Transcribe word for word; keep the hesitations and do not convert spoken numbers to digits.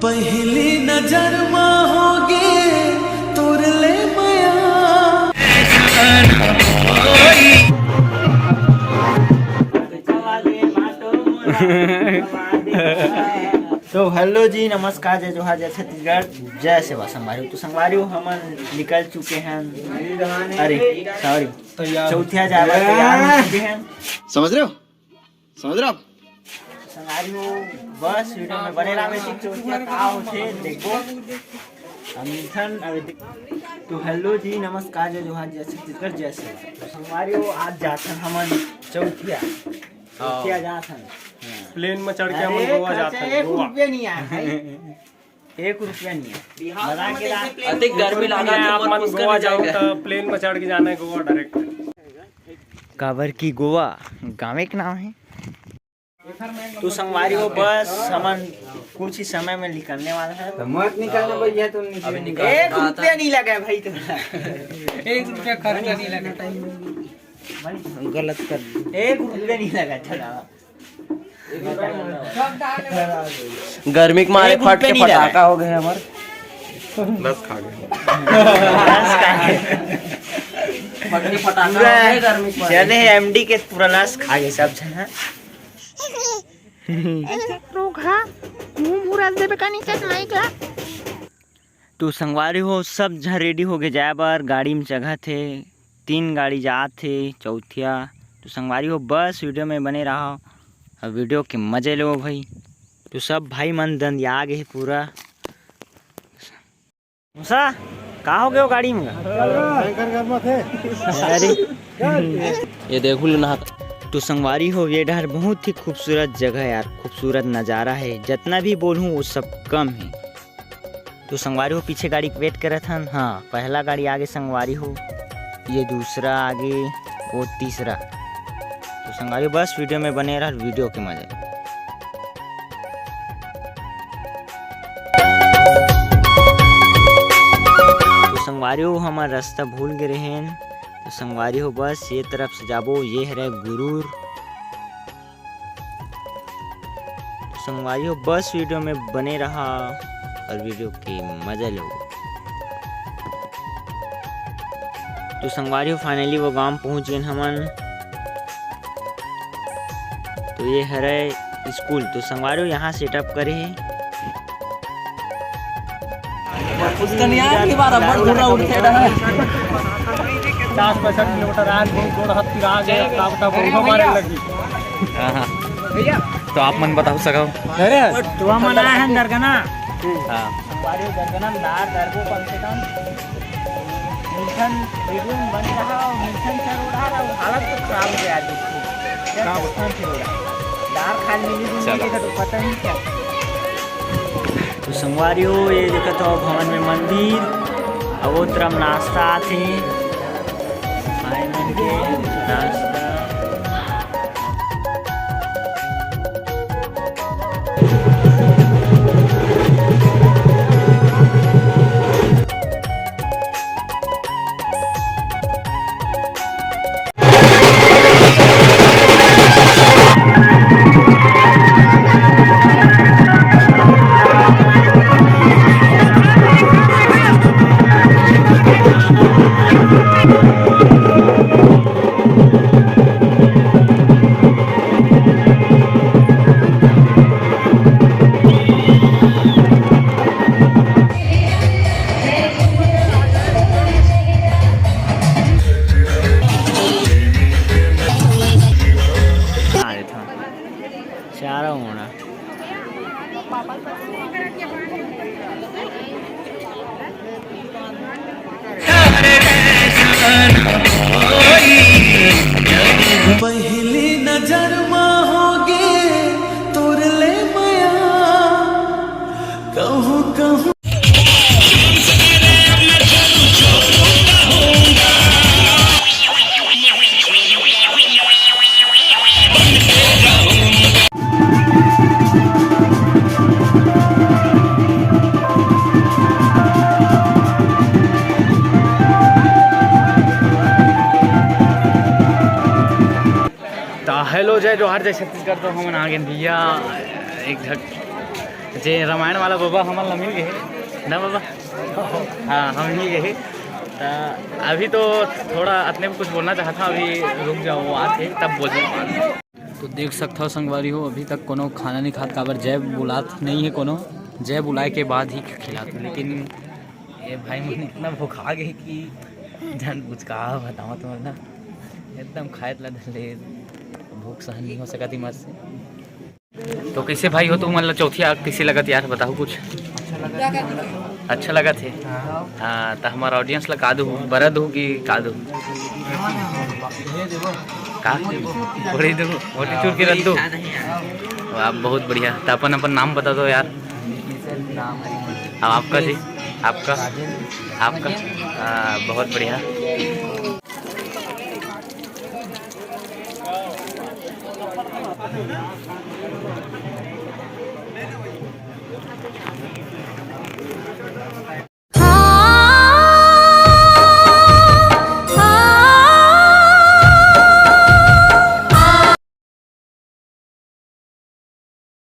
पहली नजर मा होगे तोर ले मया। तो हेलो जी, नमस्कार, जय जोहार, जय छत्तीसगढ़, जय सेवा संगवारी। तो संगवारी हो, हमन निकल चुके हैं, अरे सॉरी, चौथिया जाए बर तैयार हो चुके हैं। समझ रहे हो? समझ रहे हो आप? संगवारी हो, बस वीडियो में बने रहा, बेटी चौथिया का होथे देखबो। हम मिलथन अभी देख-, तो हेलो जी, नमस्कार, जय जोहार, जय छत्तीसगढ़, जय सेवा। तो संगवारी हो, आज जाथन हमन चौथिया। हाँ। चौथिया जाथन। प्लेन में चढ़ के हमन अरे गोवा खर्चा जाथन, एक गोवा। रुपया नहीं आया भाई। एक रुपया नहीं है। मजाक के बात। अतिक गर्मी लागत है, आप मन गोवा जाओ तो प्लेन में चढ़ के जाना है गोवा डायरेक्ट। काबर की गोवा गाँवे के नाम है। तो संगवारी हो, बस हमन कुछ ही समय में निकलने वाला है। तो मत निकलना भैया, तुम नीचे अभी निकल। एक रुपया नहीं लगा है भाई तुम्हारा। एक रुपया खर्चा नहीं लगा। गलत कर दिया। एक रुपया नहीं लगा, चला। गर्मी के मारे एक फट रुपया के नहीं लगा। फटाका हो गए हमारे। रस खा गए। रस खा गए। फट के फटाका हो गए गर्मी के मारे। चले एमडी के पूरा रस खा गए सब जना। ऐसे रोग हा, मुंह मुराद देबे का नहीं चश्मा एक ला। तो संगवारी हो, सब झन रेडी होके जाए बर गाड़ी में चघत हे। तीन गाड़ी जात हे चौथिया। तो संगवारी हो, बस वीडियो में बने रहो, अब वीडियो के मजे लो भाई। तो सब भाई मन दंदिया गे हे पूरा। मूसा, का हो गयो गाड़ी में? टैंकर गरमा थे। अरे ये देखो ना। तो संगवारी हो, ये डहर बहुत ही खूबसूरत जगह है यार, खूबसूरत नज़ारा है, जितना भी बोलूँ वो सब कम है। तो संगवारी हो, पीछे गाड़ी के वेट करत हन। हाँ, पहला गाड़ी आगे संगवारी हो, ये दूसरा आगे, वो तीसरा। तो संगवारी हो, बस वीडियो में बने रह, वीडियो के मजे। तो संगवारी हो, हमर रास्ता भूल गए रहेन। तो संगवारी हो, बस ये तरफ से जाबो, ये हरे गुरूर। संगवारी हो, बस वीडियो में बने रहा और वीडियो के मजा लो। तो संगवारी हो, finally वो गांव पहुंच गए हमन। तो ये हरे स्कूल। तो संगवारी हो, यहाँ सेटअप करे हे। कुछ तो नहीं आया, की बार अब्बड़ घुर्रा उठे रहा। पचास पैंसठ किलोमीटर आज बहुत जोर हाथ पिरा गया, तब तब बहुत मारे लगी। हाँ, हाँ। तो आप मन बताओ सको। अरे, तो हम आए हैं दरगना। हाँ। हमारे दरगना में दार दरबो कम से कम। मिशन वीडियो में बने रहा और मिशन से उड़ा रहा, हालत तो खराब हो गया आज। क्या बताएं फिर हो रहा? दार खाल मिली भी चलो। नहीं देखा तो पता नहीं क्या। तो संगवारी हो, ये देखत हो भवन में मंदिर, अब वो तरफ नाश्ता आथे, भाई मन के नाश्ता। चारा होना। पहली नजर मा होगे तोर ले मया, कहूँ कहूँ। तो हेलो, जय जोहार, जय छत्तीसगढ़। तो हमन आ गेन भैया एक झक जे रामायण वाला बाबा हमन ला मिल गए हे ना बाबा? हाँ, हम मिल गए हे। त अभी तो थोड़ा अतने में कुछ बोलना चाहत हँव, अभी रुक जाओ, वो आत हे तब बोल। तो देख सकत हव संगवारी हो, अभी तक कोनो खाना नहीं खात, काबर जय बुलात नहीं है कोनो, जय बुलाए के बाद ही खिलात। लेकिन ये भाई मन इतना भुखा गए कि जान बुझ का बतावत हँव ना, एकदम खाए ला धर ले, भूख सहन नहीं हो सकत ही मत से। तो कैसे भाई हो तुमन ला चौथी आग कैसे लगत यार, बताओ कुछ। अच्छा लगत हे। हाँ, तो हमारा ऑडियंस ला का दू, बरा दू कि का दू? का? बड़ी दू, मोटी चूर के रख दू। वाह, बहुत बढ़िया। तो अपन अपन नाम बता दो यार। अब आपका जी, आपका, आपका। हाँ, बहुत बढ़िया।